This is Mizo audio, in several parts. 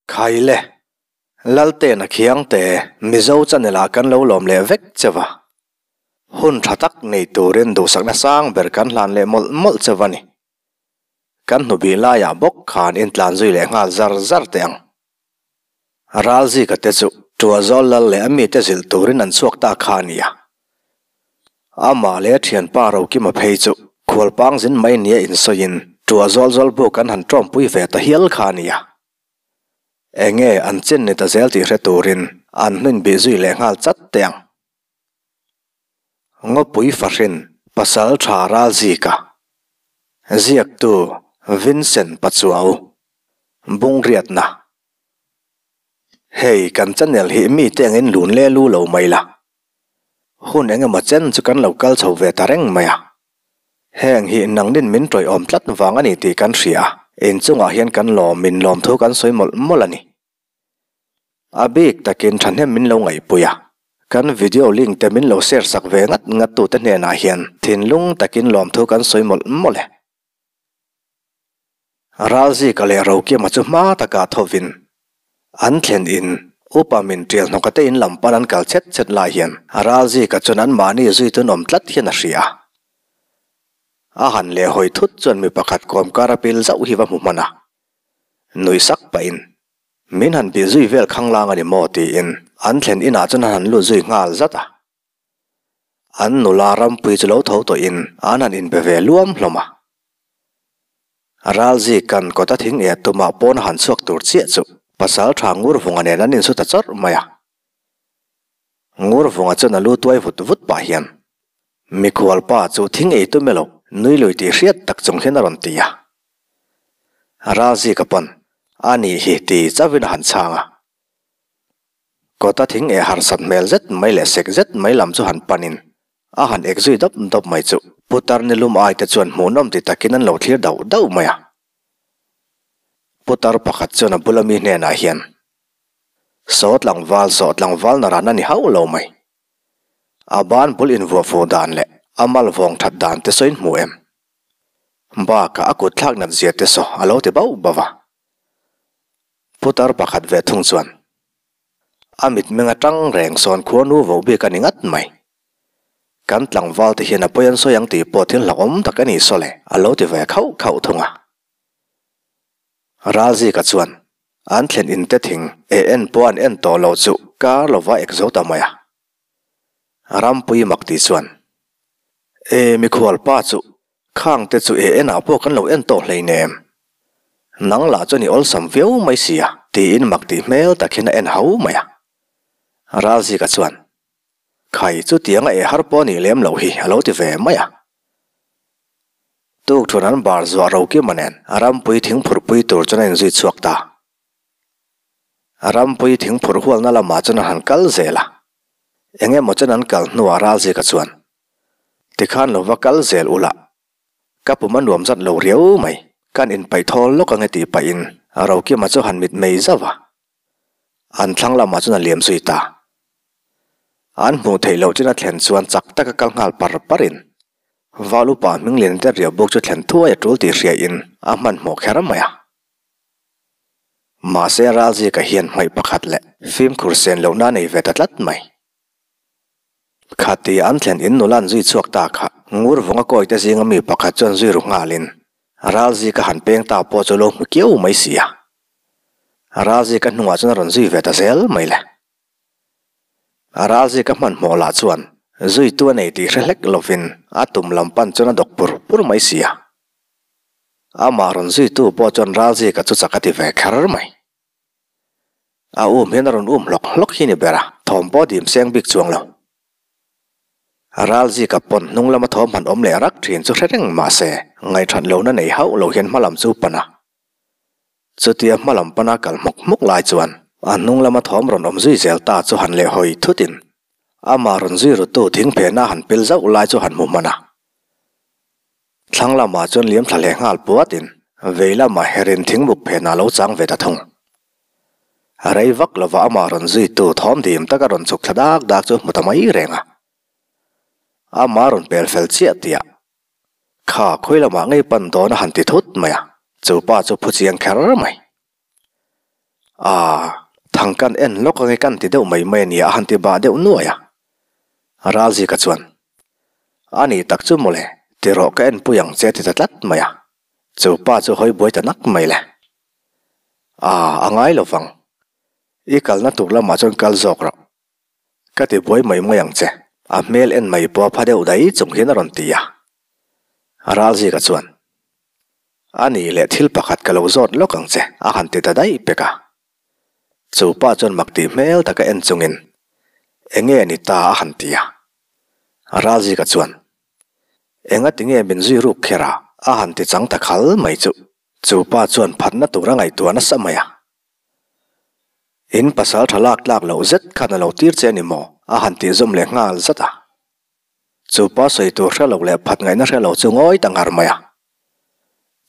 Khaile, Laltena Khiangte, Mizo channel ah kan lo lawm leh vek che va. Hun tha tak nei turin duhsakna sang ber kan hlan leh mawlh mawlh che va ni. Kan hnubih laiah bawk khan intlan zui leh nghal zar zar teh ang. Ralzika te chu Tuazawl lal leh a mite zilh turin an chhuak ta kha a nia. Amah leh a thianpa Rokima phei chu khualpang zin mai nia insawiin Tuazawl zawlbuk an han tawmpui ve ta hial kha a nia. Enge an chin ni ta zel tih hre turin an hnuin bih zui leh nghal chat teh ang. Ngawpui Fahrin Pasal Tha Ralzika Ziaktu Vincent Pachuau Bungriatna Hei kan channel hi mite angin lun le lu lo mai la. Hun eng emaw chen chu kan lo kal chho ve ta reng mai a. Heng hi nangnin min tawihawm tlat vang a ni tih kan hria a, inchungah hian kan lawm min lawmthu kan sawi mawlh mawlh a ni. A bik takin thahnem min lo ngaihpui a, kan video link te min lo share sak ve ngat ngat tute hnenah hian thinlung takin lawmthu kan sawi mawlh mawlh e. Ralzika leh Rokima chu hma takah thovin an thlen in upa min tial hnawka te in lam pan an kal chet chet lai hian Ralzika chuan an mahni zui tun awm tlat hian a hria a. A han leh hawi thut chuan mi pakhat kawmkar a pil zauh hi va hmu hman a. Nuih sak pahin Min han bih zui vel khanglang a ni maw tiin an thlen inah chuan an han lut zui nghal zat a. An nula rampui chu lo tho tawhin an han inbe ve luam hlawm a. Ralzikan kawta thing eh tumah pawn a han chhuak tur chiah chu pasal tha Ngurvunga nen an insu ta chawrh mai a. Ngurvunga chuan a lu tuai vut vut pah hian mikhual pa chu thing ei tum elo nui lui tih hriat tak chung hian a rawn ti a. Ralzika pawn a nih hi ti chauhin a han chhang a. Kawta thing eh harsat hmel zet mai leh sek zet mai lam chu han panin a han ek zui dawp dawp mai chu Putar nilum ai te chuan hmuhnawm ti takin an lo thlir dauh dauh mai a. Putar pakhat chuan a bula mi hnenah hian, Saw tlangval, saw tlangval na ran a ni hauh lo mai. A ban bul invuah fuh dan leh a mal vawng that dan te sawiin hmu em? Bakah a kut thlak nat zia te saw a lo ti bauh bauh a. Putar pakhat ve thung chuan a mitmeng atang reng sawn khuanu voh bik a ni ngat mai. Kan tlangval te hian a pawi an sawi ang tih pawh thil hlauhawm tak a ni saw le a lo ti ve khauh khauh thung a. Ralzika chuan an thlen in te thing e en pawh an en tawh loh chu kar lova ek zo ta mai a. Rampui mak tih chuan, E mikhual pa chu, khang te chu e enah pawh kan lo en tawh hleinem. Nang lah chuan i awlsam viau mai sia, tiin mak tih hmel tak hian a en hau mai a. Ralzika chuan, Khai chutianga e har pawh nih lem loh hi a lo ti ve mai a. Tukṭhuan an bar zuah Rokima nen Rampui thingphurhpui tur chuan a inzui chhuak ta. Rampui thingphurh hualna lamah chuan an han kal zel a. Eng emaw chuan an kal hnuah Ralzika chuan, Tikhan lo va kal zel ula, ka pum a nuam zat lo riau mai, kan inpaih thawl lawk ange tih pahin Rokima chu han mit mei zauh a. An thlang lamah chuan a liam zui ta. An hmuh theih loh chin a thlen chuan chak taka kal nghal par parin Val upa hming lian te riau bawk chu thlen thuai a tul tih hriain a hmanhmawh kher mai a. Mahse Ralzika hian hmaih pakhat leh fimkhur sen lohna a nei ve ta tlat mai. Khati an thlen in nula an zui chhuak ta kha Ngurvunga kawite zinga mi pakhat chuan zui ru nghalin Ralzika han peng ta pawh chu lo hmu kiau mai si a. Ralzika hnungah chuan a rawn zui ve ta zel mai le. Ralzika hmanhmawh lah chuan zuitu a nei tih hre hlek lovin a tum lam pan chuan a dawk pur pur mai si a. Amah rawn zuitu pawh chuan Ralzika chu chak a ti ve kher mai. A um hian a rawn um hlawk hlawk hi ni ber a, thawm pawh dim seng bik chuang lo. Ralzika pawn hnung lama thawm han awm leh rak thin chu hre reng mah se, ngaihṭhat lohna nei hauh lo hian hmalam chu pan a. Chutia hmalam pana kal hmawk hmawk lai chuan a hnung lama thawm rawn awm zui zel ta chu han leh hawi thutin amah rawn zui rutu thingphehna han pil zauh lai chu han hmu hman a. Thlang lamah chuan liam thla leh nghal puatin vei lamah herin thingbuk phenah lo chang ve ta thung. Rei vak lova amah rawn zuitu thawm dim taka rawn chhuk thla dak dak chu hmu ta mai reng a. Amah rawn pel fel chiah tihah kha khawi lamah ngei pan dawn a han ti thut mai a, chu pa chu phu chiang kher mai. Aa, thang kan en lawk ange kan ti deuh mai mai a nia a han ti bah deuh nuai a. Ralzika chuan, A nih tak chu mawle, ti rawh ka en pui ang che a ti ta tlat mai a. Chu pa chu hawi buai ta nak mai le. Aa, a ngai lo vang. I kalna tur lamah chuan kal zawk rawh. Ka ti buai mai mai ang che, a hmel en mai pawh a pha deuh daih chung hian a rawn ti a. Ralzika chuan, A nih leh thil pakhat ka lo zawt lawk ang che, a han ti ta daih pek a. Chu pa chuan mak tih hmel taka en chungin, Enge ni ta a han ti a. Ralzika chuan, Engati nge min zui ruk kher a? a han ti chang ta khal mai chu. Chu pa chuan phatna tur a ngaihtuah nasa mai a. In pasal tha lak tlak loh zet khan a lo tir che a ni maw? a han tih zawm leh nghal zat a. Chu pa sawi tur hre lo leh phat ngaihna hre lo chu ngawi ta ngar mai a.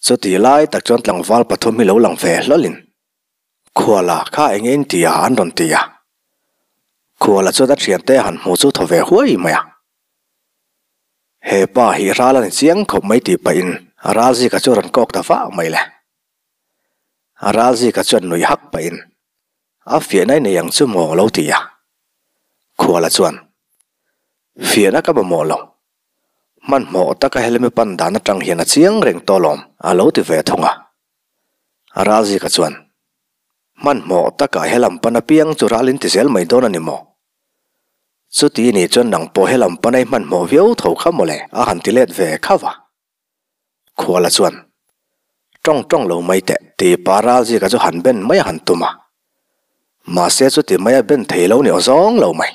Chutih lai tak chuan tlangval pathum hi lo lang ve hlawlin, Khuala, kha eng in ti a? an rawn ti a. Khuala chuan a thiante a han hmu chu thaw ve huai mai a. He pa hi ral a ni chiang khawp mai tih pahin Ralzika chu a rawn kawk ta vah mai le. Ralzika chuan nui hak pahin, A fiahna i nei ang chu maw lo ti a. Khuala chuan, Fiahna ka mamawh lo. Hmanhmawh taka helmi pan dan atang hian a chiang reng tawh alawm a lo ti ve thung a. Ralzika chuan, Hmanhmawh taka helam pan apiang chu ral in ti zel mai dawn a ni maw? Chuti nih chuan nang pawh helam pan a i hmanhmawh viau tho kha mawle a han ti let ve khauh a. Khuala chuan, Tawng tawng lo mai teh, ti pa Ralzika chu han ben mai a han tum a. Mahse chuti mai a ben thei lo ni aw zawng lo mai.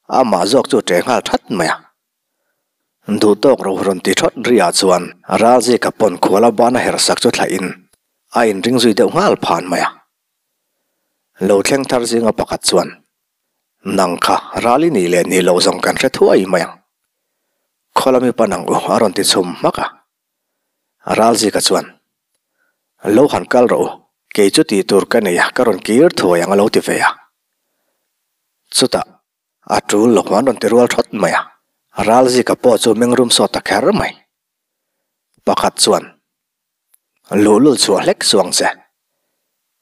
Amah zawk chu ṭe nghal that mai a. Duhtawk ro rawn ti thawt ri ah chuan Ralzika pawn Khuala bana her sak chu thlahin a inring zui deuh nghal phan mai a. Lo thleng thar zinga pakhat chuan, Nang kha ral i nih leh nih loh zawng kan hre thuai mai ang. Khawlami pan ang u a rawn ti chhum hmak a. Ralzika chuan, Lo han kal rawh u, kei chu tih tur ka nei a, ka rawn kir thuai ang a lo ti ve a. Chutah, a tul lo an rawn ti rual thawt mai a. Ralzika pawh chu mengrum sawt ta kher mai. Pakhat chuan, Luhlul chhuah hlek suang che.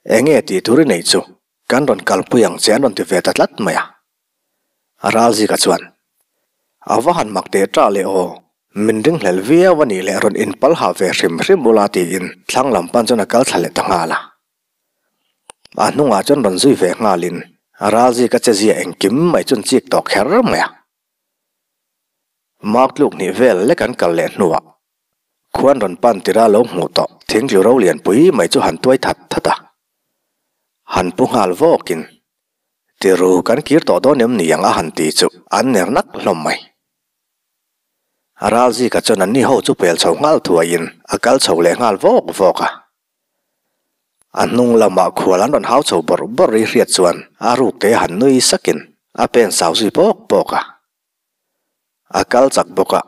Enge tih tur i nei chu kan rawn kalpui ang che an rawn ti ve ta tlat mai a. Ralzika chuan, A va han mak teh ṭah leh aw, min ringhlel viau a nih leh rawn inpal ha ve hrim hrim ula tiin thlang lam pan chuan a kal thla leh ta nghal a. A hnungah chuan rawn zui ve nghalin Ralzika che zia engkim mai chuan chik tawh kher mai a. Mark tluk hnih vel lek an kal leh hnuah Khuan rawn pan tira lo hmuh tawh thingtlu ro lianpui mai chu han tuai that that a. Han pu nghal vawkin, Tiru kan kir tawh dawn em ni ang a han ti chu an ner nak hlawm mai. Ralzika chuan anni ho chu pel chho nghal thuaiin a kal chho leh nghal vawk vawk a. A hnung lamah khual an rawn hau chho bawrh bawrh ri hriat chuan a ruk te han nui sakin a pen sau zui pawk pawk a. A kal chak bawk a,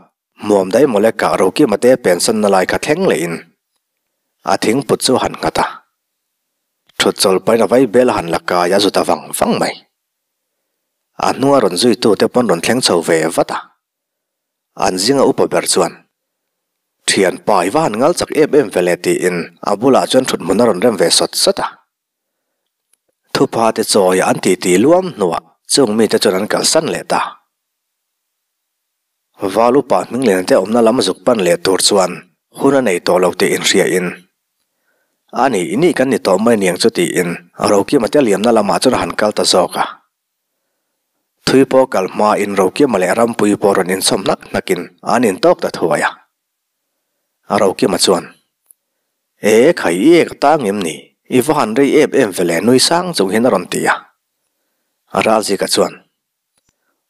hmuam daih mawle kah Rokima te pensan na lai kha thleng lehin a thingput chu a han nghat a. Thut chawlh pahin a vai bel a han la kai a zut a vang vang mai. A hnunga rawn zuitu te pawn rawn thleng chho ve vat a. An zinga upa ber chuan, Thianpa i va han ngal chak em em ve le tiin a bulah chuan thut hmun a rawn rem ve sawt sawt a. Thupa te chawi an titi luam hnuah chung mite chuan an kalsan leh ta. Val upa hming lian te awmna lam zuk pan leh tur chuan hun a nei tawh lo tih inhriain, A ni, i nih kan ni tawh mai niang chu tiin Rokima te liamna lamah chuan a han kal ta zawk a. Thui pawh kal hmain Rokima leh Rampuii pawh rawn inchawm hnak hnakin an intawk ta thuai a. Rokima chuan, E khai i ek tang em ni? I va han rei em em ve le nui sang chung hian a rawn ti a. Ralzika chuan,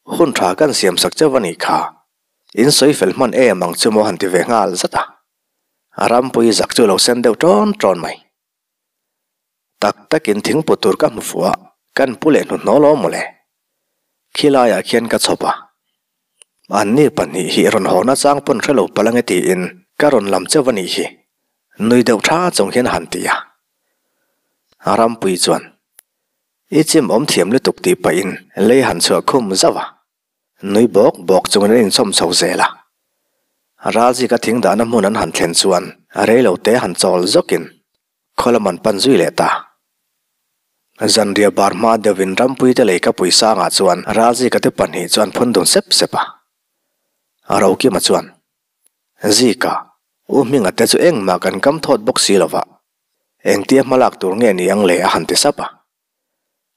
Hun tha kan siam sak chauh a nih kha. In sawi fel hman em ang chu maw han ti ve nghal zat a. Rampui zak chu lo sen deuh ṭawn ṭawn mai. Tak takin thingpu tur ka hmu fuh a, kan pu leh hnuhnawh lo mawle. Khilaiah khian ka chhawp a. Anni pahnih hi rawn haw nachang pawn hre lo palh ange tiin ka rawn lam chauh a nih hi. Nui deuh tha chung hian a han ti a. Rampui chuan, I chim awm thiam lutuk tih pahin lei han chhuah khum zauh a. Nui bawk bawk chungin an inchawm chho zel a. Ralzika thing dahna hmun an han thlen chuan rei lo te han chawl zawkin khaw lam an pan zui leh ta. Zanriah bar hma deuhin Rampuite leikapui sangah chuan Ralzika te pahnih chu an phun dun sep sep a. Rokima chuan, Zika, U Hminga te chu engmah kan kam thawt bawk si lova, engtia hmalak tur nge ni ang le a han ti sap a.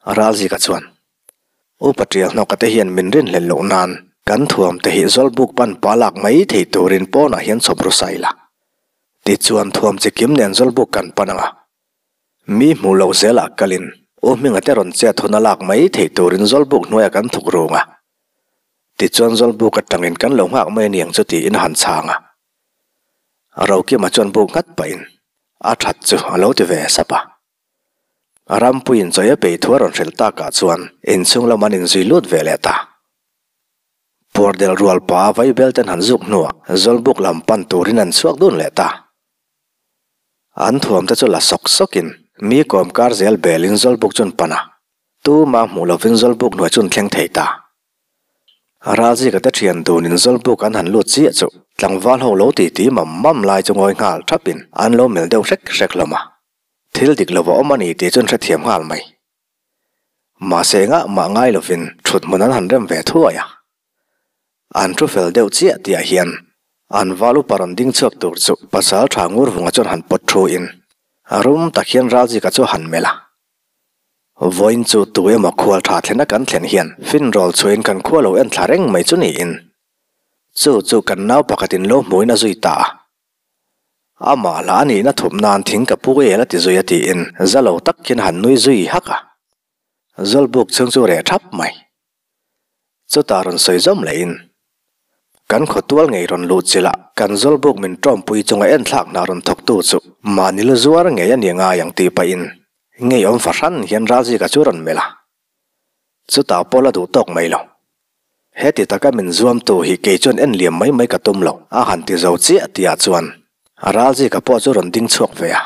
Ralzika chuan, Upa Tial hnawka te hian min rinhlelh loh nan kan thuam te hi Zawlbuk pan pa lak mai thei turin pawnah hian chhawp ru sai la. Tichuan thuam chi kim nen Zawlbuk kan pan ang a. Mi hmuh loh zelah kalin U Hminga te rawn chet hun a lak mai thei turin Zawlbuk hnuaiah kan thuk rung a. Tichuan Zawlbuk atangin kan lo nghak mai aniang chu tiin a han chhang a. Rokima chuan buk nghat pahin a that chu a lo ti ve sap a. Rampuiin chawi a peih thu a rawn hrilh takah chuan inchhung lam an inzui lut ve leh ta. Puardel rual pa vaibel ten han zuk hnuah Zawlbuk lam pan turin an chhuak dun leh ta. An thuam te chu la sawk sawkin mi kawm kar zel belin Zawlbuk chun pan a, tumah hmuh lovin Zawlbuk hnuai chun thleng thei ta. Ralzika te thian dunin Zawlbuk an han lut chiah chu tlangval ho lo titi mam mam lai chu ngawi nghal thapin an lo melh deuh hrek hrek hlawm a. Thil dik lo a awm a ni tih chuan hrethiam nghal mai. Mahse engah mah ngai lovin thut hmun an han rem ve thuai a. An thu fel deuh chiah tihah hian an val upa rawn ding chhuak tur chu pasal tha Ngurvunga chuan han pawt thu in rum tak hian Ralzika chu a han melh a. Vawiin chu tu emaw khual tha thlena kan thlen hian finrawl chhuahin kan khua lo en thla reng mai chu niin chu chu kan nau pakhatin lo hmuin a zui ta a. Amah lah a nihna thup nan thing ka pu el a ti zui a tiin za lo tak khian a han nui zui hak a. Zawlbuk chhung chu reh thap mai. Chutah rawn sawi zawm lehin, Kan khawtual ngei rawn luh chilh a, kan zawlbuk min tawmpui chunga enthlak hna rawn thawktu chu mahni lu zuar ngei a ni ngai ang tih pahin ngeiawm fahran hian Ralzika chu rawn melh a. Chutah pawh la duh tawk mai lo. Heti taka min zuamtu hi kei chuan en liam mai mai ka tum lo, a han ti zo chiah tihah chuan Ralzika pawh chu rawn ding chhuak ve a.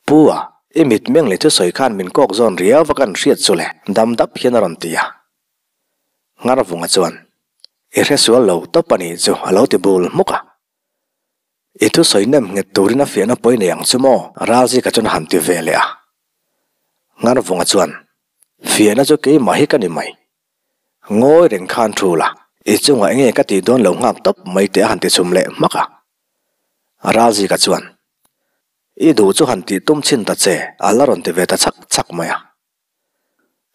Pu a, i mitmeng leh thusawi khan min kawk zawn riau va kan hriat chu le, dam dap hian a rawn ti a. Ngarvunga chuan, I hresual lo tawp a nih chu, a lo ti bul hmuk a. I thusawi nem nghet turin a fiahna pawi nei ang chu maw? Ralzika chuan a han ti ve leh a. Ngarvunga chuan, Fiahna chu keimah hi ka ni mai. Ngawi reng khan thu la, i chungah enge ka tih dawn lo nghak tawp mai teh a han ti chhum leh hmak a. Ralzika chuan, I duh chu han tih tum chhin ta che, a la rawn ti ve ta chhak chhak mai a.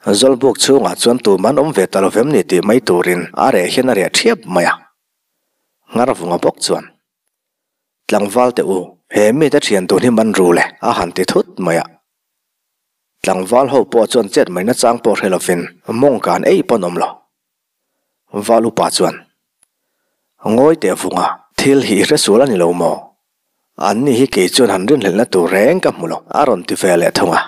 Zawlbuk chhungah chuan tum an awm ve ta lo vem ni tih mai turin a reh hian a reh thiap mai a. Ngarvunga bawk chuan, Tlangval teh u, he mite thian tun hi man ru le, a han ti thut mai a. Tlangval ho pawh chuan chet mai nachang pawh hre lovin mawng kan ei pawn awm lo. Val upa chuan, Ngawi teh vunga, thil hi i hre sual a ni lo maw? Anni hi kei chuan han rinhlelhna tur reng ka hmu lo, a rawn ti ve leh thung a.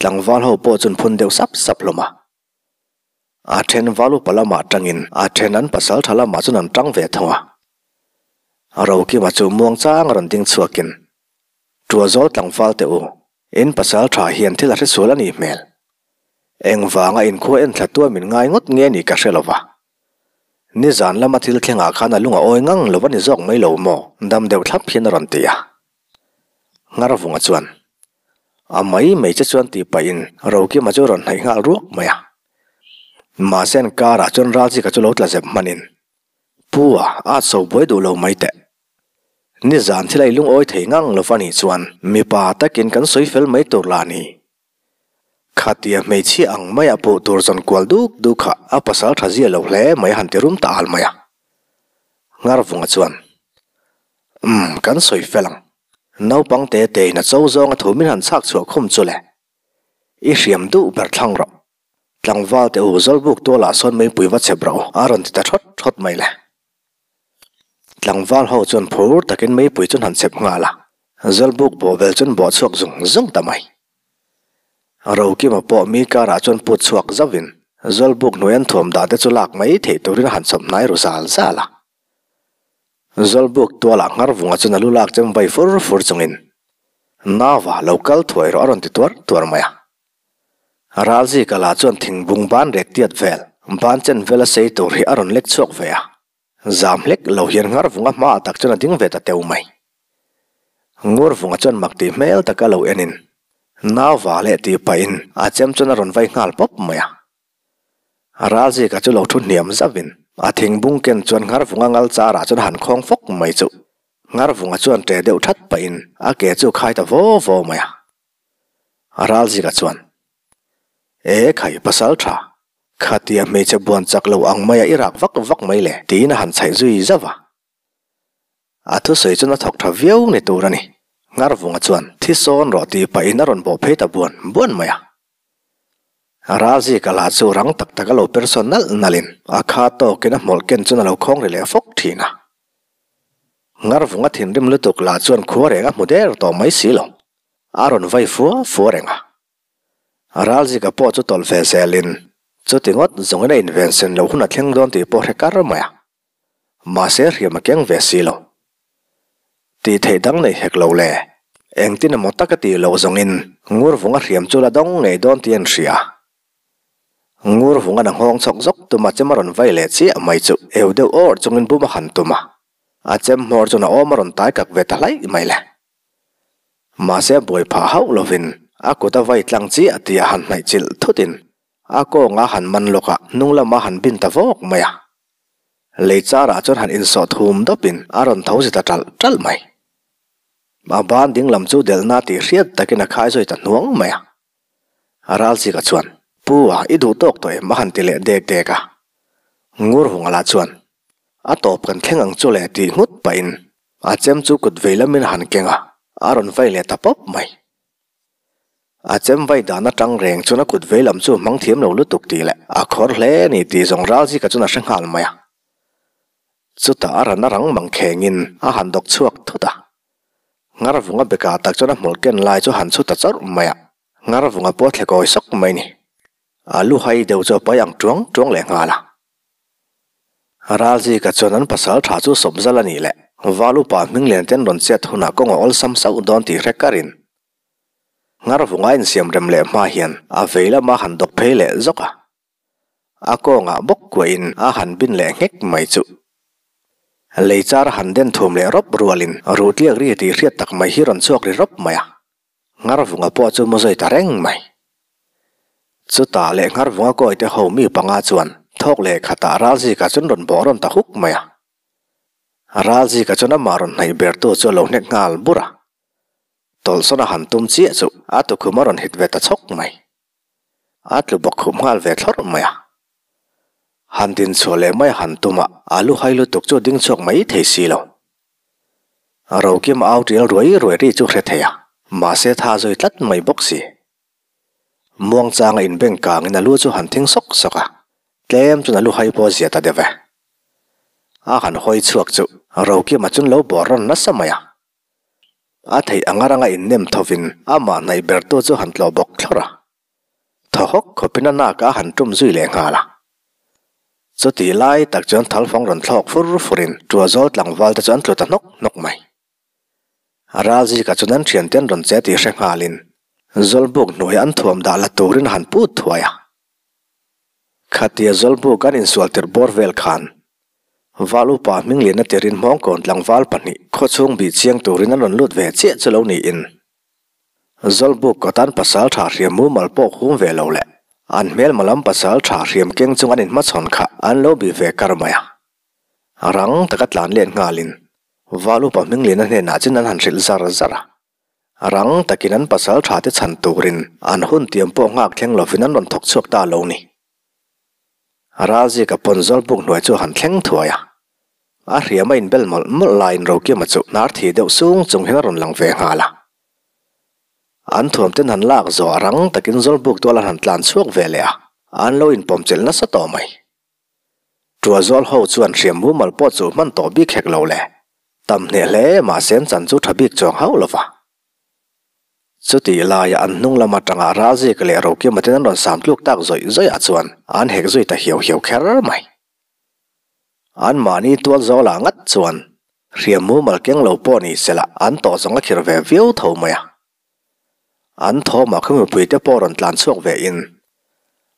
Tlangval ho pawh chuan phun deuh sap sap hlawm a. A then val upa lamah tangin a then an pasal tha lamah chuan an tang ve thung a. Rokima chu muangchang a rawn ding chhuakin, Tuazawl tlangval teh u, in pasal tha hian thil a hre sual a nih hmel. Engvanga inkhua en thla tuam in ngai ngawt nge nih ka hre lo va. Nizan lama thil thlengah khan a lung a awi ngang lo va ni zawk mai lo maw? Dam deuh thlap hian a rawn ti a. Ngarvunga chuan, A mai mai che chuan tih pahin Rokima chu rawn hnaih nghal ruak mai a. Mahse an karah chuan Ralzika chu lo tla zep hmanin, Pu a, a so buai duh lo mai teh. Nizan thil a i lungawi thei ngang lo va nih chuan mipa takin kan sawi fel mai tur lah ni. Khatia hmeichhia ang maia puh tur zawn kual duk duk kha a pasal tha zia lo hle mai a han ti rum ta al mai a. Ngarvunga chuan, Umm, kan sawi fel ang. Naupang te tein a cho zawnga thu min han chhak chhuah khum chu le. I hriam duh ber thlang rawh. Tlangval te u Zawlbuk tualah sawn meipui va chep rawh u, a rawn ti ta thawt thawt mai le. Tlangval ho chuan phur takin meipui chuan han chep nghal a, Zawlbuk bawhbel chuan bawh chhuak zung zung ta mai. Rokima pawh mi karah chuan put chhuak zauhin Zawlbuk hnuai an thuam dah te chu lak mai theih turin a han chawp hnai ru zal zal a. Zawlbuk tualah Ngharvunga chuan a lu lak chem vai fur fur chungin, Nava, lo kal thuai rawh a rawn ti tuar tuar mai a. Ralzika lah chuan thingbung ban rek tiat vel, ban chen vela sei tur hi a rawn lek chhuak ve a. Zam hlek lo hian Ngarvunga hmaah tak chuan a ding ve ta teu mai. Ngurvunga chuan mak tih hmel taka lo enin, Nauva leh tih pahin a chem chuan a rawn vai nghal pawp mai a. Ralzika chu lo thu hniam zauhin a thingbung ken chuan Ngharvunga ngal charah chuan a han khawng fawk mai chu. Ngharvunga chuan ṭe deuh ṭhat pahin a ke chu khai ta vaw vaw mai a. Ralzika chuan, E khai pasal ṭha, khatia hmeichhe buan chak lo ang maia i rak vak vak mai le tiin a han chhaih zui zauh a. A thusawi chuan a thawk tha viau ni tur a ni. Ngarvunga chuan thi sawn rawh tih pahin a rawn bawh phei ta buan buan mai a. Ralzika lah chu rang tak tak a lo per sawn nalh nalhin a kha tawkin a hmawlh ken chuan a lo khawng ri leh fawk thin a. Ngarvunga thinrim lutuk lah chuan khua reng a hmu der tawh mai si lo. A rawn vai fua fua reng a. Ralzika pawh chu tawlh ve zelin chuti ngawt zawngin a inven sen loh hun a thleng dawn tih pawh hre kar mai a. Mahse hriam a keng ve si lo. Tih theih dang nei hek lo le. Engtin emaw tak a tih loh zawngin Ngurvunga hriam chu la dawng ngei dawn tih an hria. Ngurvunga na nghawng chhawk zawk tum a chem a rawn vai leh chiah mai chu eu deuh awr chungin bum a han tum a. A chem hmawr chuan a awm a rawn tai kak ve ta hlaih mai le. Mahse buai phah hauh lovin a kut a vai tlang chiah tih a han hnaih chilh thutin a kawnga han man lawk a hnung lama han bin ta vawk mai a. Lei charah chuan han insawh thum dawpin a rawn tho zi ta ṭalh ṭalh mai. A ban ding lam chu delhna tih hriat takin a khai zui ta hnuang mai a. Ralchika chuan, Pu a, i duh tawk tawh em? a han ti leh dek dek a. Ngurhunga lah chuan, A tawp kan thleng ang chu le tih nghut pahin a chem chu kut vei lamin a han keng a, a rawn vai leh ta pawp mai. A chem vai dan atang reng chuan a kut vei lam chu hmang thiam lo lutuk tih leh a khawr hle a ni tih zawng ral zika chuan a hre nghal mai a. Chutah a ran a rang mang khengin a han dawk chhuak thut a. Ngarvunga bekah tak chuan a hmawlh ken lai chu a han chhu ta chawrh mai a, Ngarvunga pawh a thle kawi sawk mai ni. A lu hai deuh chu a pai ang tuang tuang leh nghal a. Ral zika chuan an pasal tha chu sawp zal a nih leh Val upa hming lian ten rawn chet hunah kawng a awlsam sauh dawn tih hre karin Ngarvunga insiam rem leh hma hian a vei lama han dawk phei leh zawk a. A kawngah bawk kuahin a han bin leh nghek mai chu. Lei char a han den thum leh rawp rualin ruhtliak ri tih hriat tak mai hi rawn chhuak ri rawp mai a. Ngarvunga pawh chu mu zui ta reng mai. Chutah leh Ngarvunga kawite ho mi panga chuan thawk leh khatah Ralzika chuan rawn bawh rawn ta huk mai a. Ralzika chuan amah rawn hnaih bertu chu a lo hnek nghal bur a. Tawlhsawn a han tum chiah chu a tukhum a rawn hit ve ta chhawk mai. A tlu bawk khup nghal ve thlawrh mai a. Han din chhuah leh mai a han tum a, a lu hai lutuk chu a ding chhuak mai thei si lo. Rokim au tial ruai ruai ri chu hre thei a, mahse tha zui tlat mai bawk si. Muangchanga inbeng kangin a lu chu han thing sawk sawk a, tlem chuan a lu hai pawh a zia ta deuh e. A han hawi chhuak chu Rokima chuan lo bawr rawn nasa mai a. A theih anga ranga innem thovin amah hnaih bertu chu han tlawh bawk thlawrh a. Thaw hawk khawpin a nak a han tum zui leh nghal a. Chutih lai tak chuan thalfang rawn thlawk fur furin Tuazawl tlangval te chu an tlu ta hnawk hnawk mai. Ralzika chuan an thiante an rawn che tih hre nghalin Zawlbuk hnuaia an thuam dah la turin a han put thuai a. Khatia Zawlbuk an insual tirh bawr vel khan Val upa Hmingliana tirin Hmawngkawn tlangval pahnih khawchhung bih chiang turin an rawn lut ve chiah chu lo niin Zawlbuk kawtan pasal tha hriam mumal pawh hum ve lo leh an hmelma lam pasal tha hriam keng chung an inhmachhawn kha an lo bih ve kar mai a. Rang taka tlan let nghalin Val upa Hmingliana hnenah chin an han hrilh zar zar a. Rang takin an pasal tha te chhan turin an hun tiam pawh nghak thleng lovin an rawn thawk chhuak ta lo ni. Ralzika pawn Zawlbuk hnuai chu a han thleng thuai a. A hriam a inbel mawlh mawlh laiin Rokima chu hnar thi deuh sung chung hian a rawn lang ve nghal a. An thuam ten han lak zawh a rang takin Zawlbuk tual an han tlan chhuak ve leh a, an lo inpawm chelh nasa tawh mai. Tuazawl ho chuan hriam mumal pawh chu hman tawh bik hek lo le, tam hneh hle mahse an chan chu tha bik chuang hauh lo va. Chutih laia an hnung lam atanga Ralzika leh Rokima ten an rawn sam tluk tak zawih zawihah chuan an hek zui ta hiau hiau kher mai. Anmahni tual zawlah ngat chuan hriam mumal keng lo pawh ni sela an tawh zawng a khir ve viau tho mai a. An thawmah khaw mipuite pawh rawn tlan chhuak ve in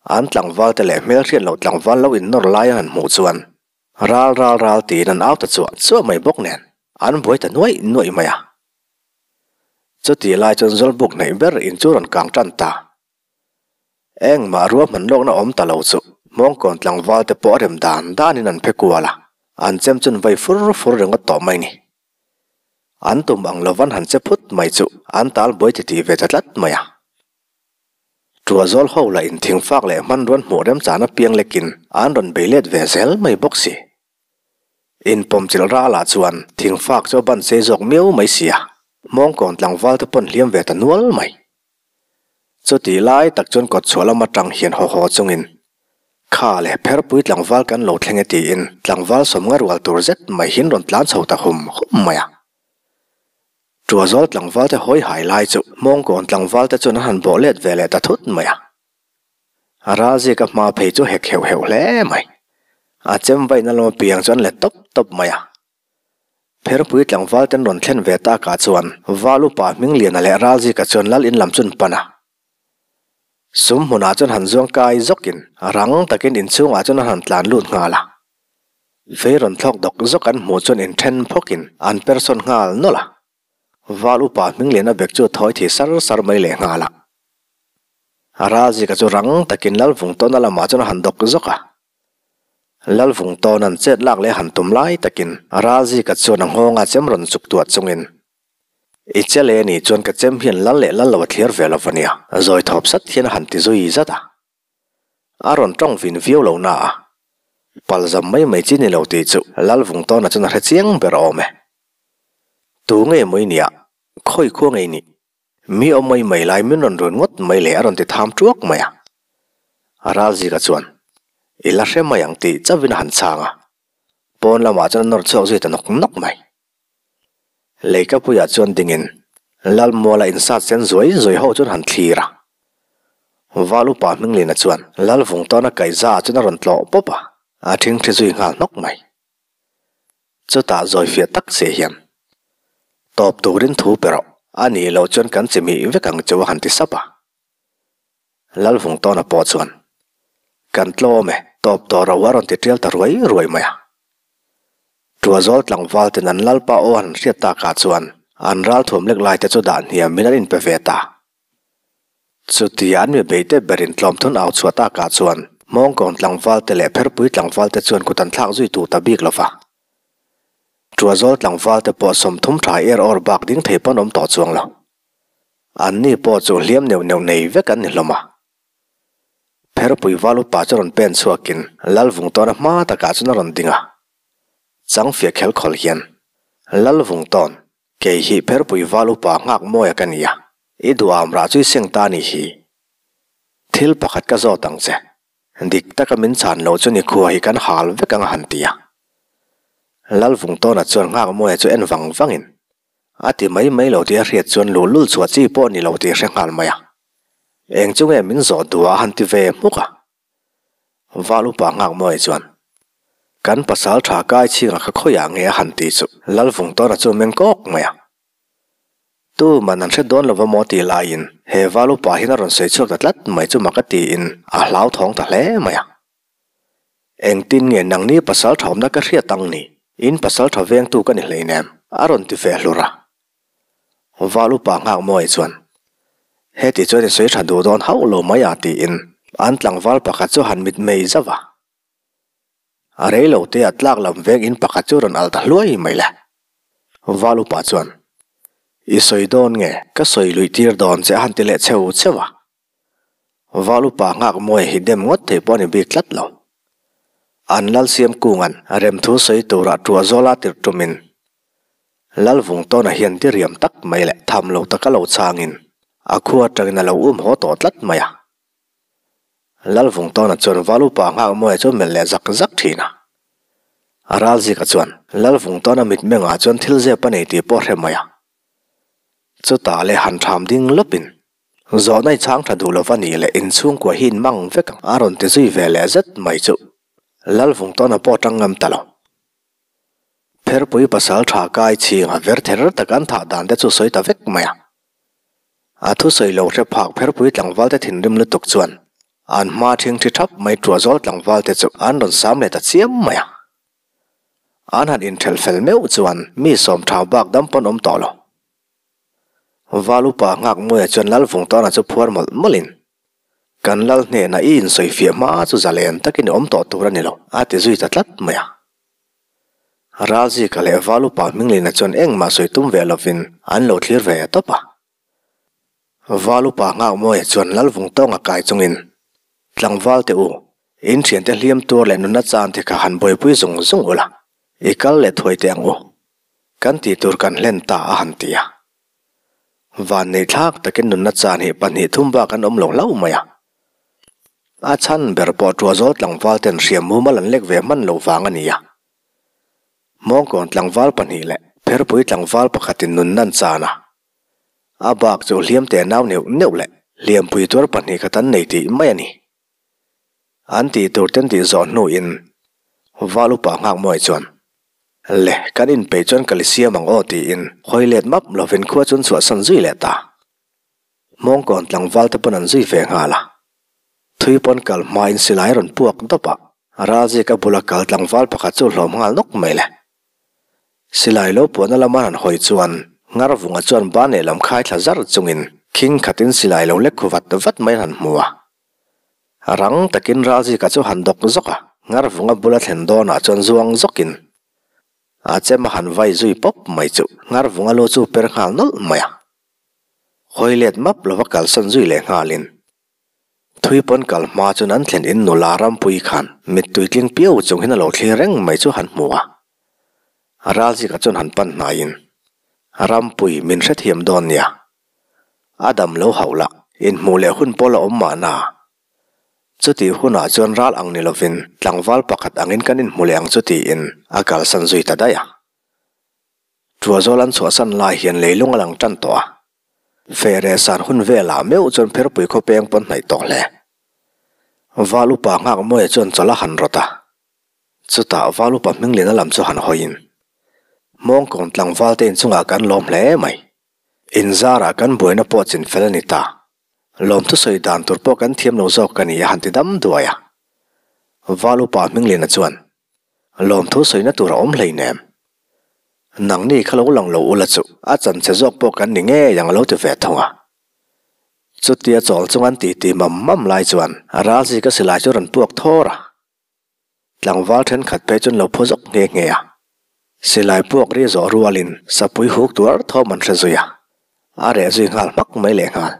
an tlangval te leh hmelhriat loh tlangval lo innawr lai an han hmuh chuan ral ral ral tiin an au ta chuah chuah mai bawk nen an buai ta nuaih nuaih mai a. Chutih lai chuan Zawlbuk hnaih ber in chu rawn kang tan ta. Engmah ruahman lawkna awm ta lo chu Hmawngkawn tlangval te pawh a rem dan danin an phe kual a, an chem chun vai fur fur ringawt tawh mai ni. An tum ang lovan han che phut mai chu an tal buai titih ve ta tlat mai a. Tuazawl ho lah in thingfak leh hmanruan hmuh remchana piang lekin an rawn bei let ve zel mai bawk si. Inpawmchilh ralah chuan thingfak chu a ban sei zawk miau mai si a, Hmawngkawn tlangval te pawn hliam ve ta nual mai. Chutih lai tak chuan kawtchhuah lam atang hian haw haw chungin, Kha le, pherpui tlangval kan lo thleng e tiin tlangval sawmnga rual tur zet mai hian rawn tlan chho ta hum hum mai a. Tuazawl tlangval te hawi hai lai chu Hmawngkawn tlangval te chuan an han bawh let ve leh ta thut mai a. A ralzika hma phei chu hek heuh heuh hle mai. A chem vaihna lama piang chu an let tawp tawp mai a. Pherpui tlangval ten rawn thlen ve takah chuan Val upa Hmingliana leh Ralzika chuan lal in lam chu an pan a. Sum hmunah chuan han zuang kai zawkin rang takin inchhungah chuan an han tlan lut nghal a. Fei rawn thlawk dawk zawk an hmuh chuan inthen phawkin an per sawn nghal nawlh a. Val upa Hmingliana bek chu thawi thi sar sar mai leh nghal a. Ralzika chu rang takin Lalvungtawna lamah chuan a han dawk zawk a. Lalvungtawna'n chet lak leh han tum lai takin Ralzika chuan a nghawngah chem rawn chuk tuah chungin I che leh anih chuan ka chem hian lal leh lal lo a thliar ve lo va nia, zawi thawp sat hian a han ti zui zat a. A rawn tawng vin viau lo na a, pal zam mai mai chi ni lo tih chu Lalvungtawna chuan a hre chiang ber awm e. Tu nge maw i nia, khawi khua nge i nih? Mi awm mai mai lai min rawn run ngawt mai le a rawn ti tham tuak mai a. A ralzika chuan, I la hre mai ang tih chauhin a han chhang a, pawn lamah chuan a nawr chhuak zui ta nawk nawk mai. Leikapuiah chuan dingin Lalmuala insat sen zuai zuai ho chuan han thlir a. Val upa Hminglina chuan Lalvungtawna kaihza chuan a rawn tlawh pawp a, a thingthi zui nghal hnawk mai. Chutah zawifiah tak che hian, Tawp turin thu pe rawh, a nih loh chuan kan che mih vek ang cheu a han ti sap a. Lalvungtawna pawh chuan, Kan tlawm e, tawp tawh ro a rawn ti tial ta ruai ruai mai a. Tuazawl tlangval ten an lalpa aw han hriat takah chuan an ralthuam lek lai te chu dah hniamin an inpe ve ta. Chutia an mi beite berin tlawmthun au chhuah takah chuan Hmawngkawn tlangval te leh Pherpui tlangval te chuan kut an thlak zui tur ta bik lo va. Tuazawl tlangval te pawh 30 tha er awr bak ding thei pawn awm tawh chuang lo. Anni pawh chu hliam neuh neuh nei vek an ni hlawm a. Pherpui val upa chu rawn pen chhuakin Lalvungtawna hma takah chuan a rawn ding a. Changfiah khelh khawl hian, Lalvungtawn, kei hi Pherpui val upa nghak mawia ka ni a, i duham rah chu i seng ta ni hi. Thil pakhat ka zawt ang che, dik taka min chhan loh chu nikhua hi kan hal vek ang a han ti a. Lalvungtawna chuan nghak mawia chu en vang vangin, A ti mai mai lo tih a hriat chuan luhlul chhuah chi pawh ni lo tih a hre nghal mai a. Eng chu nge min zawh duh a han ti ve hmuk a. Val upa nghak mawi chuan, Kan pasal tha kai chhingah kha khawiah nge a han ti chu Lalvungtawna chu meng kawk mai a. Tu man an hre dawn lova maw tih laiin he val upa hian a rawn sawi chhuak ta tlat mai chu mak a tiin a hlauthawng ta hle mai a. Engtin nge nangni pasal tha awmna ka hriat ang ni? In pasal tha vengtu ka ni hleinem, a rawn ti ve hlur a. Val upa nghak mawi chuan, Heti chuan i sawi tha duh dawn hauh lo mai a tiin an tlangval pakhat chu han mitmei zauh a. A rei lo te a tlak lam veng in pakhat chu rawn alh ta hluai mai le. Val upa chuan, I sawi dawn nge ka sawi luih tir dawn che a han ti leh cheu cheu a. Val upa nghak mawi hi dem ngawt thei pawh a ni bik tlat lo. An Lalsiam kunga'n remthu sawi tura ṭuah zawla tirh ṭumin Lalvungtawna hian diriam tak mai leh tham lo taka lo changin a khua aṭangin a lo um haw tawh tlat mai a. Lalvungtawna chuan Val upa nghak mawia chu melh leh zak zak ṭhin a. A ralzika chuan Lalvungtawna mitmengah chuan thil zep a nei tih pawh a hre mai a. Chutah leh han ṭham ding lawpin Zawhna i chhang tha duh lova nih leh inchhungkua hi in mang vek ang a rawn ti zui ve leh zet mai chu Lalvungtawna pawh tang ngam ta lo. Pherpui pasal tha kai chhinga ver ther tak an thah dan te chu sawi ta vek mai a. A thusawi lo hre phak Pherpui tlangval te thinrim lutuk chuan an hma thingthi thap mai Tuazawl tlangval te chu an rawn sam leh ta chiam mai a. An han inthelh fel meuh chuan mi sawm tha bak dam pawn awm tawh lo. Val upa Nghakmuaia chuan Lal Vungtawna chu phuar mawlh mawlhin, Kan Lal hnenah i insawifiah hma chu zalen takin i awm tawh tur a ni lo, a ti zui ta tlat mai a. Ralzika leh Val upa Hminglina chuan engmah sawi tum ve lovin an lo thlir ve tawp a. Val upa Nghakmuaia chuan Lal Vungtawnga kai chungin, Tlangval teh u, in thiante hliam tur leh nunna chan te kha han buaipui zung zung ula, i kal leh thuai teh ang u. Kan tih tur kan hlen ta a han ti a. Van neih thlak takin nunna chan hi pahnih thum bak an awm lo hlauh mai a. A chhan ber pawh Tuahzawl tlangval ten hriam mumal an lek ve hman lo vang a ni a. Mawngkawn tlangval pahnih leh Pherpui tlangval pakhatin nunna an chan a. A bak chu hliam te nau neuh neuh leh hliampui tuar pahnih khat an nei tih mai a ni. An tih tur ten tih zawh hnuin Val upa Nghakmuai chuan, Le, kan inpeih chuan ka li siam ang aw tiin hawi let map lovin khua chuan chhuahsan zui leh ta. Mawngkawn tlangval te pawn an zui ve nghal a. Thui pawn kal hmain silai rawn puak dawp a, Ralzika bula kal tlangval pakhat chu hlawm nghal nawk mai le. Silai lo puahna lama han hawi chuan Ngarvunga chuan ban lehlam khai thla zar chungin khing khatin silai lo lek khu vat vat mai an han hmu a. Rang takin Ralzika chu han dawk zawk a, Ngarvunga bula thlen dawnah chuan zuang zawkin a chem a han vai zui pawp mai chu Ngarvunga lu chu per nghal nawlh mai a. Hawi let map lova kalsawn zui leh nghalin Thui pawn kal hma chuan an thlen in nula rampui khan mittui tling piau chung hian a lo thlir reng mai chu han hmu a. Ralzika chuan han pan hnaiin, Rampui min hrethiam dawn nia. A dam lo hauh lah, inhmuh leh hun pawl a awm mahna. Chutih hunah chuan ral ang ni lovin tlangval pakhat angin kan inhmu leh ang chu tiin a kalsan zui ta daih a. Tuahzawl an chhuahsan lai hian leilung a lang tan tawh a. Feh san hun velah meuh chuan Pherpui khawpeng pawn hnaih tawh hle. Val upa Nghakmuaia chuan chawlh a han rawt a. Chutah Val upa Hminglina lam chu han hawiin, Hmawngkawn tlangval te inchungah kan lawm hle mai. Inzarah kan buaina pawh chin fel a ni ta. Lawmthu sawi dan tur pawh kan thiam lo zawk ka ni a han ti dam duai a. Val upa Hminglina chuan, Lawmthu sawina tur a awm hleinem. Nangni kha lo lang lo ula chu a chanche zawk pawh kan ni ngei ang a lo ti ve thung a. Chutia chawl chung an titi mam mam lai chuan Ralzika silai chu rawn puak thawr a. Tlangval thenkhat phei chuan lo phu zawk nghe nghe a. Silai puak ri zawh rualin sapui huk tuar thawm an hre zui a, a reh zui nghal hmak mai lehnghal.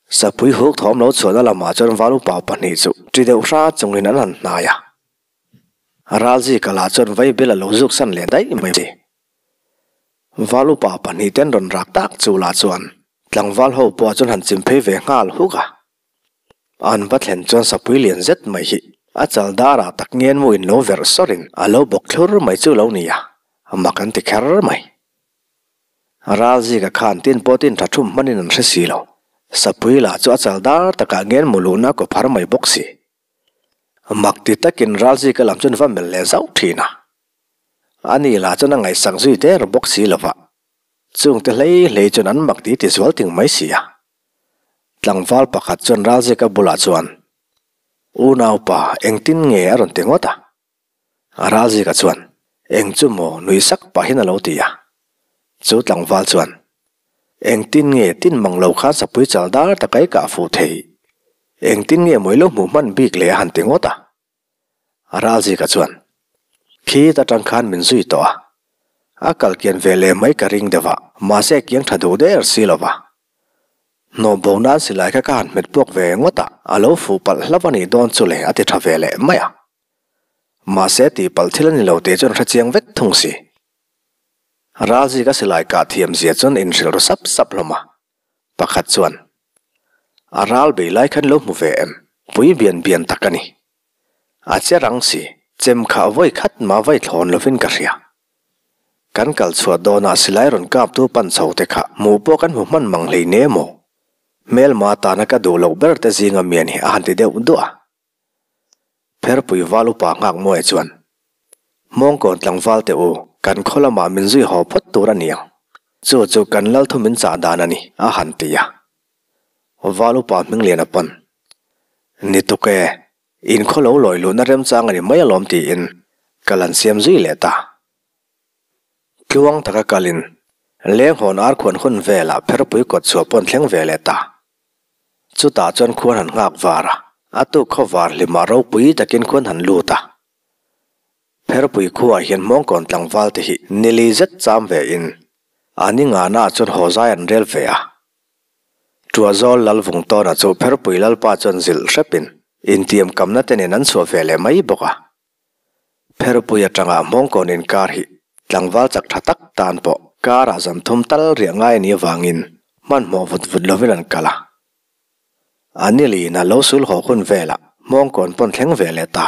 Sapui huk thawm lo chhuahna lamah chuan val upa pahnih chu ṭi deuh hra chungin an han hnai a. Ralzika lah chuan vaibel a lo zuk san leh daih mai a. Val upa pahnih ten rawn rak tak chu lah chuan tlangval ho pawh chuan han chim phei ve nghal huk a. An va thlen chuan sapui lian zet mai hi a chal darah tak ngen mu in lo verh sawrin a lo bawk thlur mai chu lo ni a, mak an ti kher mai. Ralzika khan tin pawh tin tha thum hmanin an hre si lo. Sapui lah chu a chal dar takah ngen mu luhna kaw phar mai bawk si. Mak ti takin Ralzika lam chuan va melh leh zauh thin a. Ani lah chuan a ngaihsak zui der bawk si lo va. Chungte hlei hlei chuan an mak ti ti zual ting mai si a. Tlangval pakhat chuan Ralzika bulah chuan, Unaupa, engtin nge a rawn ti ngawt a? Ralzika chuan, Eng chu maw? nui sak pahin a lo ti a. Chu tlangval chuan, Engtin nge tin mang lo khan sapui chal dar taka i kah fuh thei? Engtin nge maw i lo hmuh hman bik leh a han ti ngawt a. Ralzika chuan, Khi ta tang khan min zui tawh a. A kal kian ve leh mai ka ring deuh a, mahse kiang tha duh der si lo va. Hnawh bo nan silai kha ka han hmet puak ve ngawt a, a lo fuh palh hlauh a nih dawn chu le a ti tha ve leh mai a. Mahse tihpalh thil a ni lo tih chuan hre chiang vek thung si. Ralzika silai kah thiam zia chuan inhrilh ru sap sap hlawm a. Pakhat chuan, A ral bei lai khan lo hmu ve em? Pui bian bian tak a ni. A che rang si, chem khah vawi khat mah vai thlawn lovin ka hria. Kan kal chhuah dawnah silai rawn kaptu pan chho te kha hmuh pawh kan hmu hman mang hlei ne maw? Hmelma tana ka duh loh ber te zinga mian hi a han ti deuh duah a. Pherpui val upa nghak muai chuan, Hmawngkawn tlangval teh u, kan khaw lamah min zui haw phawt tur a ni ang. Chu chu kan lal thu min chah dan a ni, a han ti a. Val upa Hmingliana pawn, Ni tuk e, in khaw lo lawi luhna remchang a ni mai alawm tiin kal an siam zui leh ta. Tluang taka kalin. Lenghawn ar khuan hun velah pherpui kawt chhuah pawn thleng ve leh ta. Chutah chuan khuan han nghak var a, a tuk khaw var hlimah ropui takin khuan han lut a. Pherpui khuaah hian hmawngkawn tlangval te hi nili zet cham ve in a ni ngana chuan haw zai an rel ve a. Tuazawl Lalvung tawna chu Pherpui Lalpa chuan zilh hrepin intiam kamna te nen an chhuah ve leh mai bawk a. Pherpui atanga hmawngkawn inkar hi tlangval chak tha tak tan pawh karah zan thum tal riah ngai a nih avangin hmanhmawh vut vut lovin an kal a. A niliin a lo sul haw hun velah hmawngkawn pawn thleng ve leh ta.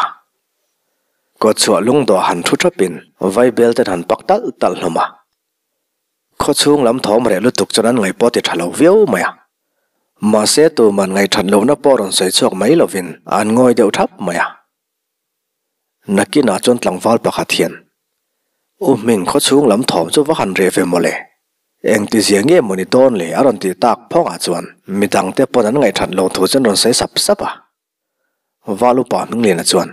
Kawtchhuah lungdawh han thu thapin vaibel ten han pak talh talh hlawm a. Khawchhung lam thawm reh lutuk chuan an ngaih pawh ti tha lo viau mai a. Mahse tuman ngaih that lohna pawh rawn sawi chhuak mai lovin an ngawi deuh thap mai a. Nakinah chuan tlangval pakhat hian, U Hming khawchhung lam thawm chu va han reh ve mawle. Engtizia nge maw ni dawn le a rawn tih tak phawngah chuan midangte pawn an ngaih that loh thu chu an rawn sawi sap sap a. Val upa Hmingliana chuan,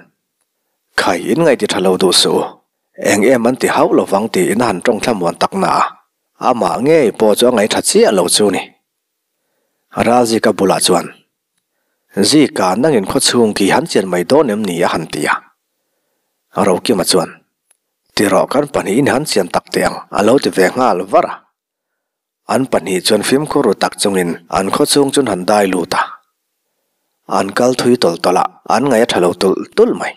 Khai, in ngaih ti tha lo duh suh u. Eng em an ti hauh lo vang tiin a han tawng thlamuan tak na a, amah ngei pawh chu a ngaih tha chiah lo chu ni. Ralzika bulah chuan, Zika, nangin khawchhung khi han chian mai dawn em ni? a han ti a. Rokima chuan, Ti rawh kan pahnihin han chian tak teh ang, a lo ti ve nghal var a. An pahnih chuan fimkhur ru tak chungin an khawchhung chuan han dai lut a. An kal thui tawlh tawlh a, an ngaih a tha lo tulh tulh mai.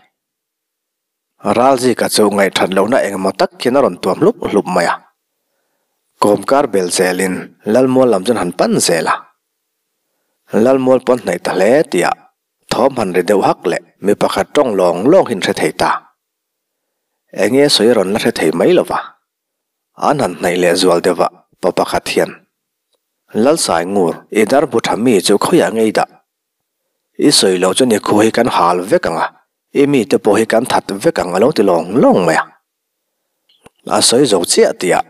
Ralzika chu ngaih that lohna engemaw tak hian a rawn tuam hlup hlup mai a. Kawmkar bel zelin Lalmual lam chuan han pan zel a. Lalmual pawn hnaih ta hle tihah thawm han ri deuh hak leh mi pakhat tawng lawng lawng hi an hre thei ta. Enge sawi a rawn la hre thei mai lova. An han hnaih leh zual deuh a, pa pakhat hian, Lalsai ngur, i dar bu tha mi chu khawiah ngei dah? I sawi loh chuan i khu hi kan hal vek ang a, i mite pawh hi kan that vek ang a lo ti lawng lawng mai a. A sawi zo chiah tihah,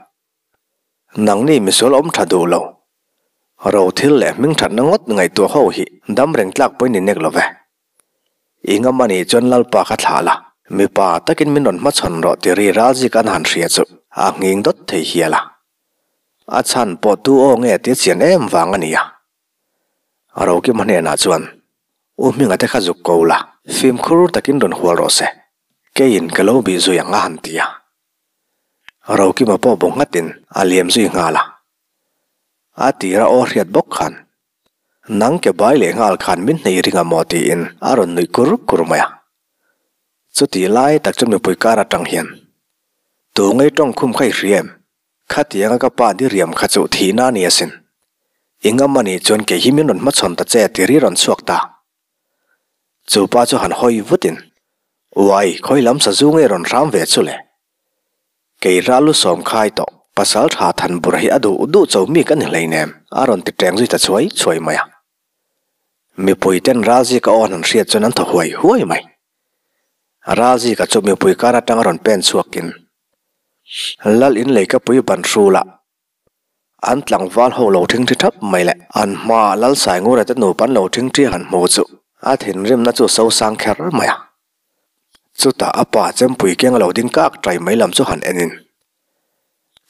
Nangni misual awm tha duh lo, ro thil leh hming thatna ngawt ngaihtuah ho hi dam reng tlak pawhin i nek lo ve. I ngam a nih chuan Lalpa kha thlah la, mipa takin min rawn hmachhawn rawh ti ri ralzik an han hria chu a nghing dawt thei hial a. A chhan pawh tu aw nge tia chian em vang a ni a. Rokima hnenah chuan, U Hminga te kha zuk ko la, fimkhur takin rawn hual rawh se, keiin ka lo bih zui ang a han ti a. Rokima pawh bu nghatin a liam zui nghal a. A tira aw hriat bawk khan Nang ke bai leh nghal khan min hneih ring a maw tiin a rawn nuih kur kur mai a. Chutih lai tak chu mipui kar atang hian, Tu ngei tawng khum kha i hria em? Khatianga ka pa diriam kha chu thihna a ni asin. I ngam a nih chuan kei hi min rawn hmachhawn ta che ti ri rawn chhuak ta. Chu pa chu han hawi vutin, Uai, khawi lam sazu ngei rawn hram ve chu le? Kei ral lu sawm khai tawh, pasal tha than bur hi a duh duh cho mi ka ni hleinem, a rawn ti teng zui ta chhuai chhuai mai a. Mipui ten Ralzika aw an han hriat chuan an thaw huai huai mai. Ralzika chu mipui kar atang a rawn pen chhuakin, Lal in leikapui ban hrulah an tlangval ho lo thingthi thap mai leh an hmaah Lal Saingura te nupa an lo thingthi han hmu chu a thinrimna chu so sang kher mai a. Chutah a pa chempui keng a lo ding kak tai mai lam chu han en in,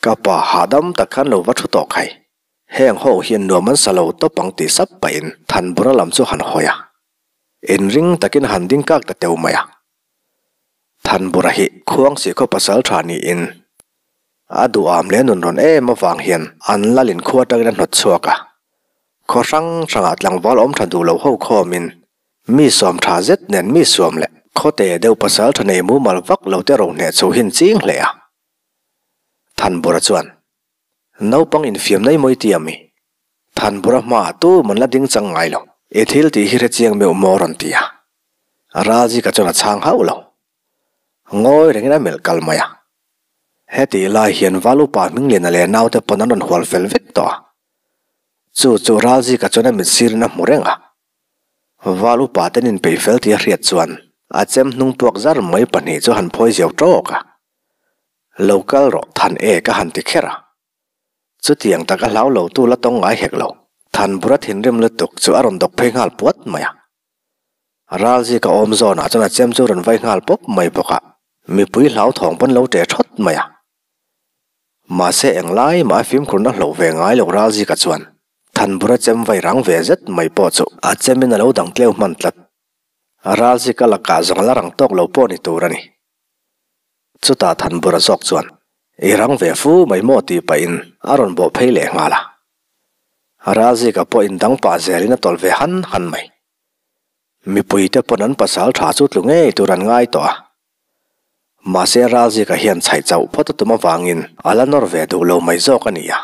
Ka pa hahdam tak khan lo va thu tawh khai, heng ho hian nuam an sa lo tawp ang tih sap pahin Thanbura lam chu han hawi a. Inring takin han ding kak ta teu mai a. Thanbura hi Khuangsih khaw pasal tha niin a duham leh nun rawn em avang hian an lalin khua atangin a hnawt chhuak a. Khaw hrang hrangah tlangval awm tha duh lo ho khawmin mi sawm tha zet nen mi suam leh khawte deuh pasal tha nei mumal vak lo te ro hneh chho hin ching hle a. Thanbura chuan, Naupang infiam nei mawi ti ami? Thanbura hmaah tu man la ding chang ngai lo. I thil tih hi hrechiang meuh maw rawn ti a. Ralzika chuan a chhang hauh lo. Ngawi rengin a melh kal mai a. Hetih lai hian Val upa Hmingliana leh naute pawn an rawn hual fel vek tawh a. Chu chu Ralzika chuan a mit sirin a hmu reng a. Val upa ten inpeih fel tih a hriat chuan a chem hnung puak zar mai pahnih chu han phawi zio tawk a. Lo kal rawh Than e ka han ti kher a. Chutiang tak a hlau lo tu la tawng ngai hek lo. Thanbura thinrim lutuk chu a rawn dawk phei nghal puat mai a. Ralzika awm zawnah chuan a chem chu rawn vai nghal pawp mai bawk a, mipui hlauthawng pawn lo ṭe thawt mai a. Mahse englai mah a fimkhurna hloh ve ngai lo Ralzika chuan Thanbura chem vai rang ve zet mai pawh chu a chemin a lo dang tleu hman tlat. Ralzika lakah zawng a la rang tawk lo pawh ni tur a ni. Chutah Thanbura zawk chuan I rang ve fu mai maw tih pahin a rawn bawh phei leh nghal a. Ralzika pawh indang pah zelin a tawlh ve han han mai. Mipuite pawn an pasal tha chu tlu ngei tur an ngai tawh a. Mahse Ralzika hian chhaih chauh phawt a tum avangin a la nawr ve duh lo mai zawk a ni a.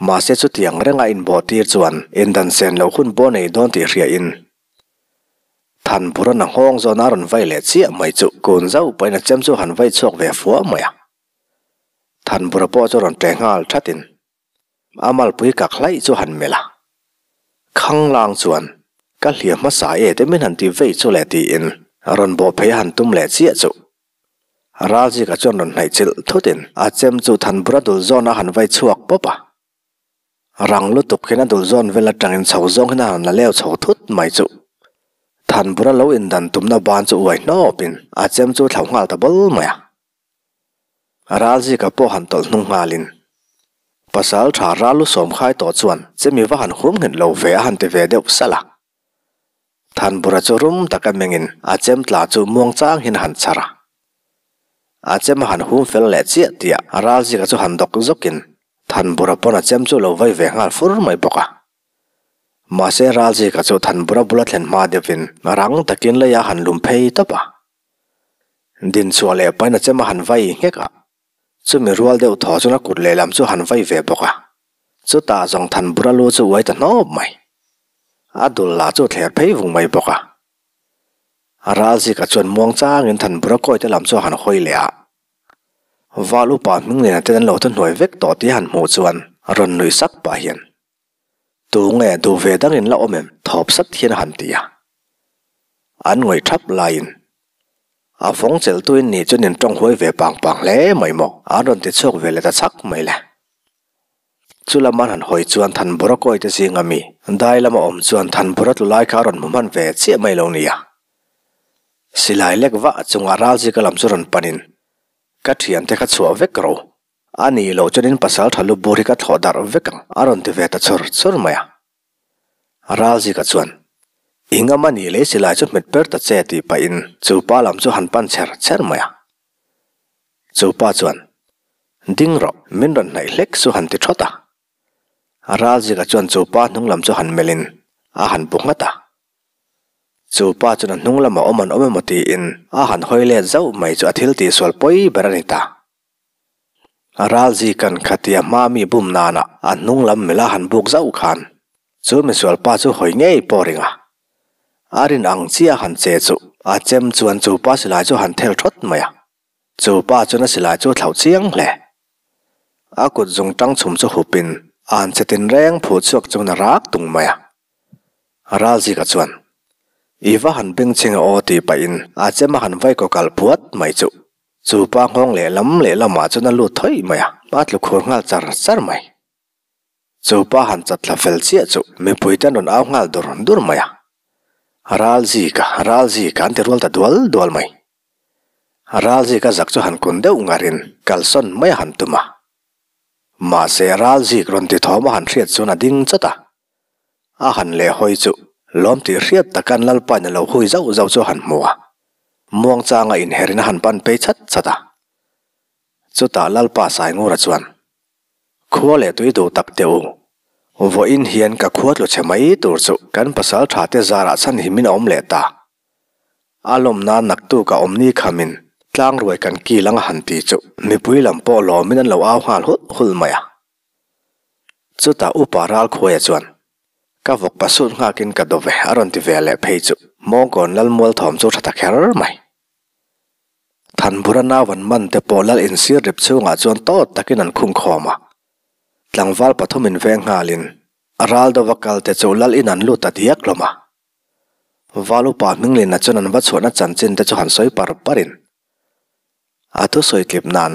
Mahse chutiang renga inbawh tir chuan indan sen loh hun pawh nei dawn tih hriain Thanpura'n a nghawng zawn a rawn vai leh chiah mai chu kun zauh pahin a chem chu han vai chhuak ve fuah mai a. Thanpura pawh chu rawn ṭe nghal ṭhatin A malpui kak hlaih chu han melh a, Khanglang chuan ka hliam hmasa e te min han ti vei chu le tiin rawn bawh phei a han tum leh chiah chu. Ralzika chuan rawn hnaih chilh thutin a chem chu Thanbura dul zawn a han vai chhuak pawp a. Rang lutuk hian a dul zawn vel atangin chho zawng hian a han la leu chho thut mai chu. Thanbura lo indan tumna ban chu uai hnawpin a chem chu thlo nghal ta bawl mai a. Ralzika pawh han tawlh hnung nghalin, Pasal tha ral lu sawmkhai tawh chuan chemi va han hum nghet lo ve a han ti ve deuh salh a. Thanbura chu rum taka mengin a chem tla chu muang chang hian a han chhar a. A chem a han hum fel leh chiah tih ah Ralzika chu han dawk zawkin Thanbura pawn a chem chu lo vai ve nghal fur mai bawk a. Mahse Ralzika chu Thanbura bula thlen hma deuhin rang takin leiah a han lum phei tawp a. Dinchhuah leh pain a chem a han vai nghek a, chumi rual deuh thaw chuan a kut lehlam chu a han vai ve bawk a, chutah zawng Thanbura lu chu uai ta hnawp mai. A dul lah chu thler phei vung mai bawk a. Ralzika chuan muang changin Thanbura kawite lam chu a han hawi leh a, Val upa hming liana ten an lo thuhnuai vek tawh tih a han hmuh chuan rawn nuih sak pah hian, Tunge duh ve dangin la awm em? Thawp sat hian a han ti a. An ngawih thap laiin a fawng chelhtuin ni chuan in tawng huai ve pang pang hle mai maw? An rawn ti chhuak ve leh ta chhak mai le. Chu lama an han hawi chuan Thanbura kawi te zinga mi dai lama awm chuan Thanbura tlu lai kha a rawn hmu hman ve chiah mai lo nia. Silai lek vah chungah Ralzika lam chu rawn panin, Ka thiante kha chhuah vek ro. A nih loh chuanin pasal tha lu bur hi ka thlawh darh vek ang, a rawn ti ve ta chur chur mai a. Ralzika chuan, I ngam a nih lei silai chu hmet per ta che tih pahin chu pa lam chu han pan chher chher mai a. Chu pa chuan, Ding rawh, min rawn hnaih hlek chu han ti thawt a. Ralzika chuan chu pa hnung lam chu han melhin a han bu nghat a. Chu pa chuan a hnung lamah awm an awm emaw tiin a han hawi let zauh mai chu a thil tihsual pawi ber a ni ta. Ralzikan khatia hma mi bum nana a hnung lam mila han buk zauh khan chu misual pa chu hawi ngei pawh ring a. A rin ang chiah han che chu a chem chuan chu pa silai chu han thel thawt mai a. Chu pa chuan a silai chu a thlauh chiang hle. A kut zung tang chhum chu hupin a han che tinreng phuh chhuak chuan a rak tung mai a. Ralzika chuan, I va han bengchheng a aw tih pahin a chem a han vai kaw kalh phuat mai chu. Chu pa nghawng lehlam lehlamah chuan a lut thawih mai a, a tlu khur nghal char char mai. Chu pa han chat thla fel chiah chu mipui te an rawn au nghal dur dur mai a. Ralzika, Ralzika an ti rual ta dual dual mai. Ralzika zak chu han kun deuh ngarin kalsawn mai a han tum a. Mahse Ralzik rawn ti thawm a han hriat chuan a ding chawt a. A han leh hawi chu lawm tih hriat takan Lalpain a lo hui zauh zauh chu a han hmu a. Muangchanga inherin a han pan phei chat chat a. Chutah Lalpa Saingura chuan, Khua leh tui duh tak teh u. Vawiin hian ka khua tlu chhe mai tur chu kan pasal tha te zarah chhan hi min awm leh ta. A lawm nan naktuk a awm ni khamin tlang ruai kan kil anga han ti chu mipui lam pawh lawmin an lo au nghal hulh hulh mai a. Chutah Upa Ralkhuaia chuan, Ka vawk pasut nghakin ka dawve a rawn ti ve leh phei chu Mawngkawn Lalmual thawm chu tha ta kher mai. Thanbura nau an man te pawh Lal insir rip chhungah chuan tawt takin an khung khawm a. Tlangval pathumin veng nghalin ral dova kal te chu Lal in an lut ta diak hlawm a. Val upa Hminglina chuan an va chhuahna chanchin te chu han sawi par parin a thusawi tlip nan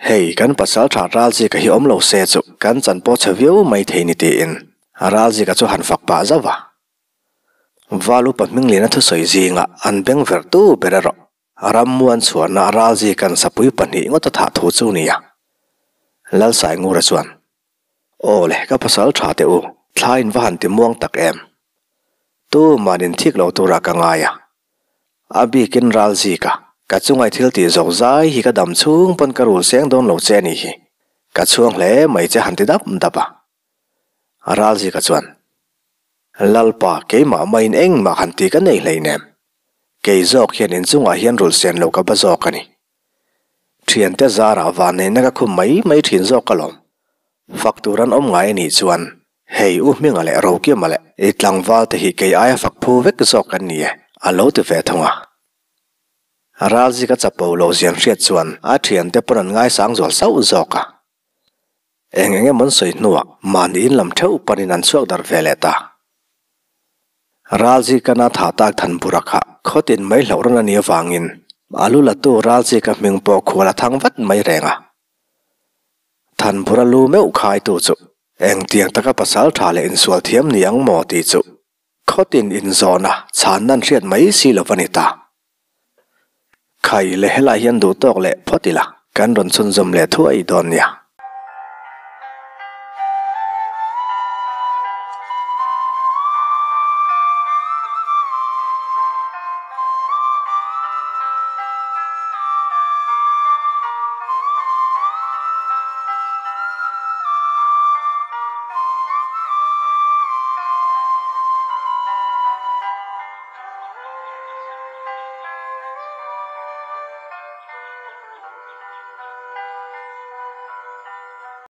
Hei, kan pasal tha Ralzika hi awm lo se chu kan chan pawh chhe viau mai thei ni tiin Ralzika chu han fak pah zauh a. Val upa Hmingliana thusawi zingah an beng verh tu ber erawh Rammuan chhuahna Ralzika'n sapui pahnih ngawt a thah thu chu nia. Lalsaingura chuan, Aw le, ka pasal tha teh u, thla in va han ti muang tak em? Tuman in thik lo turah ka ngai a. A bikin ral zik a, ka chungai thil tih zawk zai hi ka dam chhung pawn ka rul seng dawn lo che a nih hi. Ka chhuang hle mai che han ti dap dap a. Ral zika chuan, Lalpa, keimah maiin engmah han ti ka nei hleinem. Kei zawk hian inchungah hian rul sen lo ka ba zawk a ni. Thiante zarah vanneihna ka khum mai mai thin zawk alawm. Fak tur an awm ngai anih chuan hei U Hminga leh Rokima leh i tlangval te hi kei aia fak phu vek zawk an ni e, a lo ti ve thung a. Ralzika chapo lo zian hriat chuan a thiante pawn an ngaisang zual sauh zawk a. Eng eng emaw an sawi hnuah mahni in lam theuh panin an chhuak darh ve leh ta. Ralzikana tha tak Thanbura kha khawtin mai hlauh rawn a nih avangin a lu latu Ralzika hming pawh khual a thang vat mai reng a. Thanbura lu meuh khaitu chu engtiang taka pasal tha leh insual thiam ni ang maw tih chu khawtin inzawhna chhanna an hriat mai si lo va ni ta. Khai leh helai hian duhtawk leh phawt ila kan rawn chhunzawm leh thuai dawn nia.